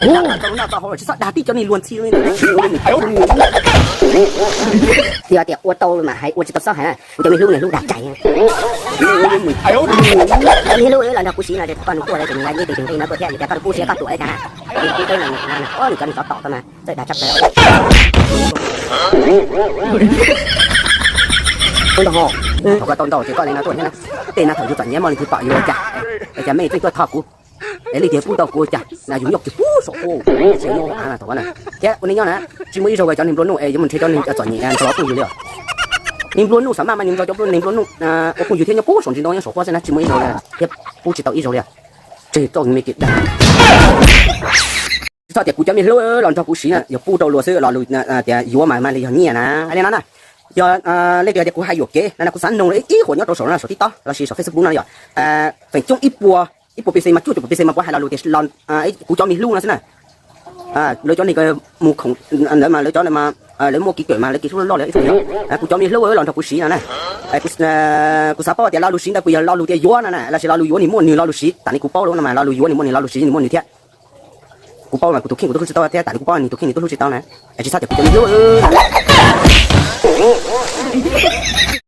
Txoj lus noj txoj hau los tsis txhob dag tib cov niag luag ntxhi li. Txiv tias ua tau mas hais, ua tsis tau txhob hais. Kuv cov me hlub niag hlub dag tshais. Cov me hlub los nrog kuv siv no ces thaum koj nws tuaj lawm ces nws nqa nyiaj tes tus nqi no tuaj thiab, yus tias koj nws pub siab koj tuam li cas na. Nws cov nws xov tom tau mas txawj dag tshaj plaws. Ntau ho, thaum koj tau ntau ces koj li no tuaj thiab na. Tej no thaum yus txom nyem muaj leej twg pom yus ua cas, es cas mej tseem tuaj thov kuv, es leej twg pub tau kuv ua cas na, yus nyob kiag pub saum qub, tsis nyob av na thaum na. Thiab ua neej nyob na, tsis muaj ib zaug cov neeg nplua nuj es yuav mus nrhiav cov neeg txom nyem nrog phooj ywg li os. Neeg nplua nuj xav maj mas nyob nrog cov neeg nplua nuj, ua phooj ywg thiab nyob pub saum ntsis ntoo nyob saum qub xwb na, tsis muaj ib zaug li thiab pub tsis tau ib zaug li. Tseg txoj me kev dag. Tsis txhob tias kuv cov me hlub los nrog kuv siv na, yog pub rau luag xwb, lo lus tias yuav mas mas li yog nyiaj na. Hais li no na, yog leej twg tias kuv hais yuam kev na, kuv xav noog ib huam nyob rau saum no, saum TikTok los sis saum Facebook no yog feem coob ib puas, ib puas P C mas cuaj caum P C mas puas hais lo lus tias kuv cov me hlub no xwb na. Lawv cov neeg mus khoom ntawd mas lawv cov lawv muaj kev kawm mas lawv kev hlub loj loj li ib txhia. Kuv cov me hlub los nrog kuv siv no na. Kuv xav paub tias lo lus siv ntawd puas yog lo lus tias yuav no na los sis lo lus yuav nws muaj nws lo lus siv. Tam li kuv paub lawm no mas lo lus yuav nws muaj nws lo lus siv, nws muaj nws thiab. Kuv paub mas kuv tus kheej kuv twb hlub tsis tau thiab, tam li kuv paub nws tus kheej nws twb hlub tsis tau na. Tsis txhob tias kuv cov me hlub